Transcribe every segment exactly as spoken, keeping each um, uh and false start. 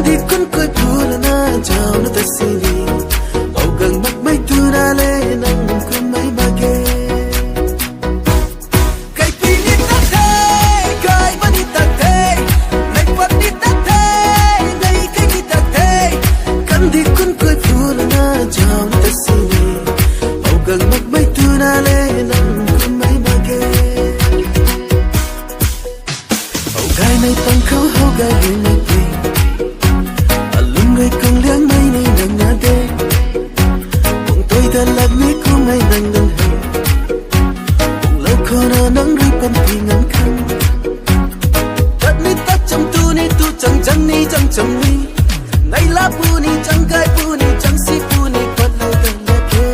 Di kun koi phu lana zauc na ta sini, bau gang makmei tuna le nang kummei mak ge. Kaipi ni tak the, kai ba ni tak the, nai pat ni tak the, nai kai ni tak the. Kan di kun koi phu lana zauc na ta sini, bau gang makmei tuna le nang kummei mak ge. How gaymei pang khou how gay ruimei pui, alung rui kung liangmei ni nang na de. Pung toi dat lak ni kummei nang nang he, pung lou khou na nang rui pan pi ngan khang. Tat ni tat cham tu ni tu chang chang ni chang cham ni, nai la pu ni chang kai pu ni chang si pu ni pat lou dan lak khe.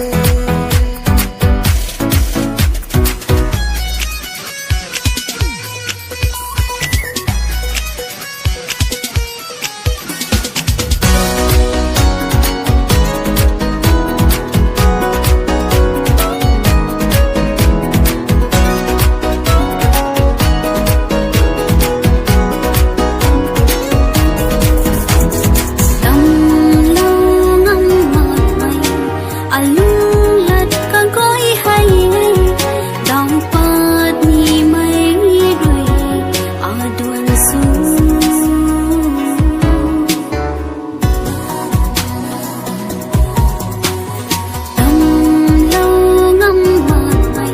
Tamlou ngam makmei, alung lat kaguay hei, daw pat nimei rui, aduan sw. Tamlou ngam makmei,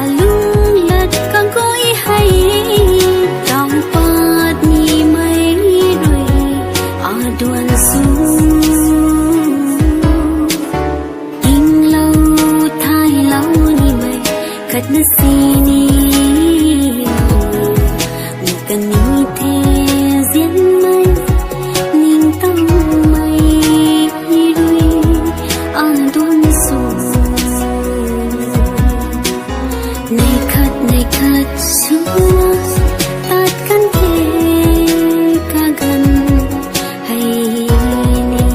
alung lat kaguay hei, daw pat nimei rui, aduan sw. Inglou thailou nimei khat na sini, mi kani the zianmei, ningtowmei rui, aduan sw. Nei khat nei khat swna, tat kan the kaganv hei ni.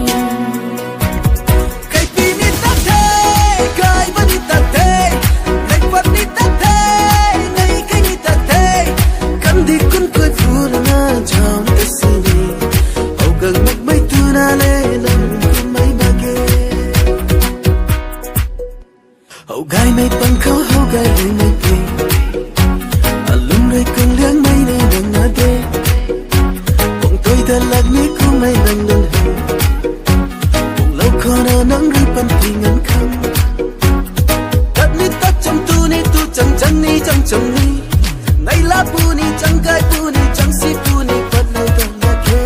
Kaipi ni tak the, kai ba ni tak the, nai pat ni tak the, nai kai ni tak the. Kan di kun koi phu lana zauc na ta sini, bau gang makmei tuna le nang kummei mak ge. How gaymei pang khou how gay ruimei pui, alung rui kung liangmei ni nang na de. Pung toi dat lak ni kummei nang nang he, pung lou khou na nang rui pan pi ngan khang. Tat ni tat cham tu ni tu chang chang ni chang cham ni, nai la pu ni chang kai pu ni chang si pu ni pat lou dan lak khe.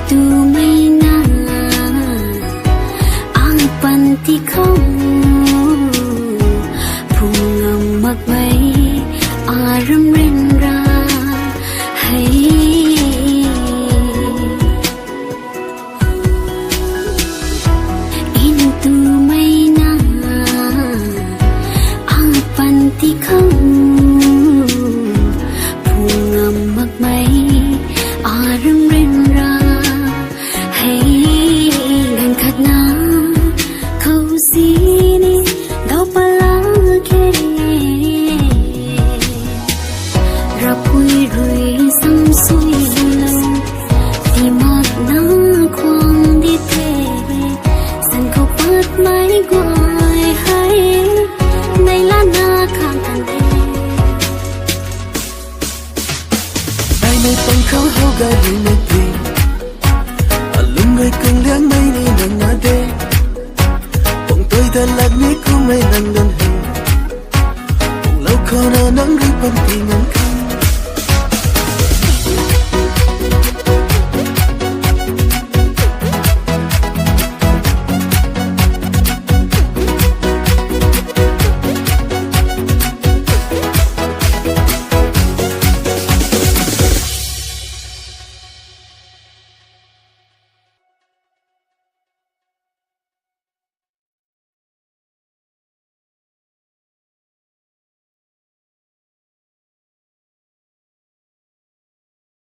Ntumei na, apanty khou, phung ngam makmei, aram ryanra hei. Ntumei na, apanty khou, phung ngam makmei, aram ryanra hei. Ganv khat na khou sini, daw pat lak khe. Ravpui rui samsuilou, tii makna khwan di the, san khou patmei guay hei, nei lana khang kan the. Gaymei pang khou how gay ruimei pui, alung rui kung liangmei ni nang na de. Pung toi dat lak ni kummei nang nang he, pung lou khou na nang rui pan pi ngan khang.